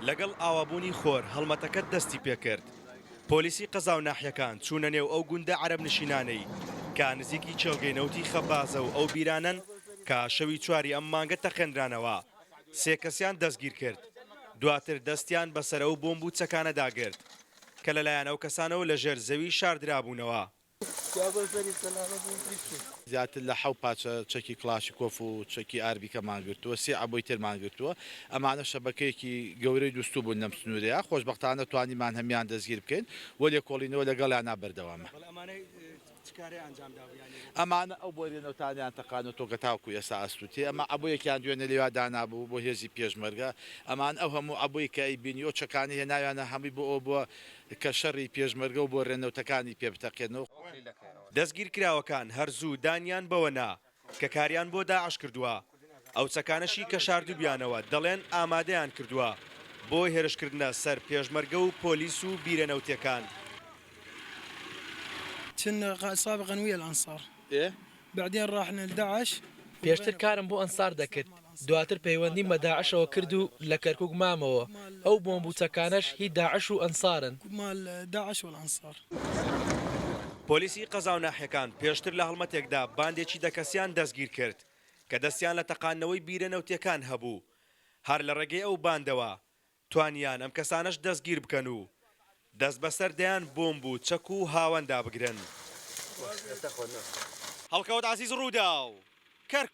لەگەڵ ئاوابوونی خۆر هەڵمەتەکە دەستی پێکرد. پۆلیسی قەزا و ناحیەکان چوونە نێو ئەو گوندە عەرەبنشینانەی کە نزیکی کێڵگەی نەوتی خەبازە و ئەو بیرانەن کە شەوی چواری ئەم مانگە تەقێنرانەوە، سێ کەسیان دەستگیرکرد. دواتر دەستیان بەسەر ئەو بۆمب و چەکانەدا گرت کە لەلایەن ئەو کەسانەوە لەژێر زەوی شاردرابوونەوە. زیاتر لە حەو پارچە چەکی کڵاشیکۆف و چەکی ئاربیکەمان گرتووە، سێ عەبۆی ترمان گرتووە، ئەمانە شەبەکەیەکی گەورەی دوستوو بوون لەم سنوورەیا، خۆشبەختانە توانیمان هەموویان دەستگیر بکەین و لێکۆڵینەوە لەگەڵیانا بەردەوامە. ئەمانە ئەو بۆریە نەوتانەیان تەقاندووە کە تاوەکو ئێستا ئەسووتێ، ئەمە عەبۆیەکیان دوێنێ لەویا دانابوو بۆ هێزی پێشمەرگە، ئەمان ئەو هەموو عەبۆی کە ئەیبینی ئەو چەکانەی هێناویانە هەمووی بۆ ئەوە بووە کە شەڕی پێشمەرگە و بۆ رێنەوتەکانی پێ بتەقێنەوە. دەستگیرکراوەکان هەر زوو دانیان بەوە نا کە کاریان بۆ داعش کردووە، ئەو چەکانەشی کە شاردووبیانەوە دەڵێن ئامادەیان کردووە بۆ هێرشکردنە سەر پێشمەرگە و پۆلیس و بیرە نەوتیەکان. پێشتر کارم بۆ ئەنسار دەکرد، دواتر پەیوەندیم بە داعشەوە کرد و لە کەرکوک مامەوە، ئەو بۆمب و چەکانەش هی داعش و ئەنسارن. پۆلیسی قەزا و ناحیەکان پێشتر لە هەڵمەتێکدا باندێکی دە کەسیان دەستگیرکرد کە دەستیان لە تەقاندنەوەی بیرە نەوتیەکان هەبوو، هەر لە ڕێگەی ئەو باندەوە توانیان ئەم کەسانەش دەستگیر بکەن و دەست بەسەر دەیان بۆمب و چەک و هاوەندا بگرن. هەڵکەوت عەزیز، رووداو، کەرکوک.